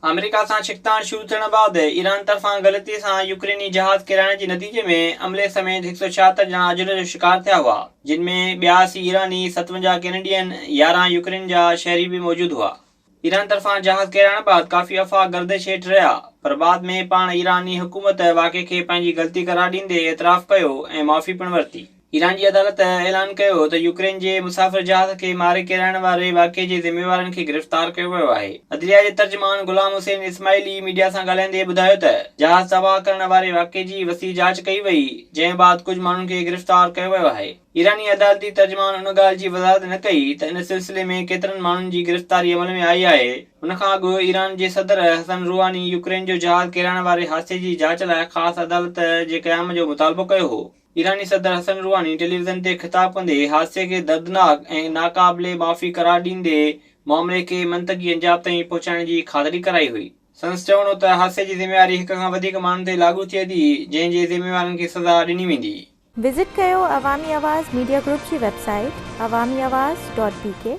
آمريڪا سان ڇڪتاڻ شروع ٿيڻ بعد ايران طرفان غلطي سان يوڪريني جهاز ڪيرائڻ جي نتيجي ۾ عملي سميت 176 ڄڻا اجل جو شڪار ٿيا هئا، جن ۾ 82 ايراني، 57 ڪينيڊين، 11 يوڪرين جا شهري به موجود هئا. ايران طرفان جهاز ڪيرائڻ بعد ڪافي افواهه گردش هيٺ رهيا، پر بعد ۾ پاڻ ايراني حڪومت واقعي کي پنهنجي غلطي قرار ڏيندي اعتراف ڪيو ۽ معافي پڻ ورتي. ايران جي عدالت اعلان ڪيو ته يوڪرين جي مسافر جهاز کي ماري ڪيرائڻ واري واقعي جي ذميوارن کي گرفتار ڪيو ويو آهي. عدليه جي ترجمان غلام حسين اسماعيلي ميڊيا سان ڳالهائيندي ٻڌايو ته جهاز تباهه ڪرڻ واري واقعي جي وسيع جاچ ڪئي وئي، جنهن بعد ڪجهه ماڻهن کي گرفتار ڪيو ويو آهي. ايراني عدالتي ترجمان ان ڳالهه جي وضاحت نه ڪئي ته ان سلسلي ۾ ڪيترن ماڻهن جي گرفتاري عمل ۾ آئي آهي. ان کان اڳ ايران جي صدر حسن روحاني يوڪرين جو جهاز ڪيرائڻ واري حادثي جي جاچ لاء خاص عدالت جي قيام جو مطالبو ڪيو هو. ايراني صدر حسن روحاني ٽيليويزن تي خطاب ڪندي حادثي کي دردناڪ ۽ ناقابل معافي قرار ڏيندي معاملي کي منطقي انجام تائين پهچائڻ جي خاطري ڪرائي هئي. سندس چوڻ هو ته حادثي جي ذميواري هڪ کان وڌيڪ ماڻهن تي لاڳو ٿئي ٿي، جنهن جي ذميوارن کي سزا ڏني ويندي. وزٽ ڪيو عوامي آواز ميڊيا گروپ جي website Awami Awaz dot B K.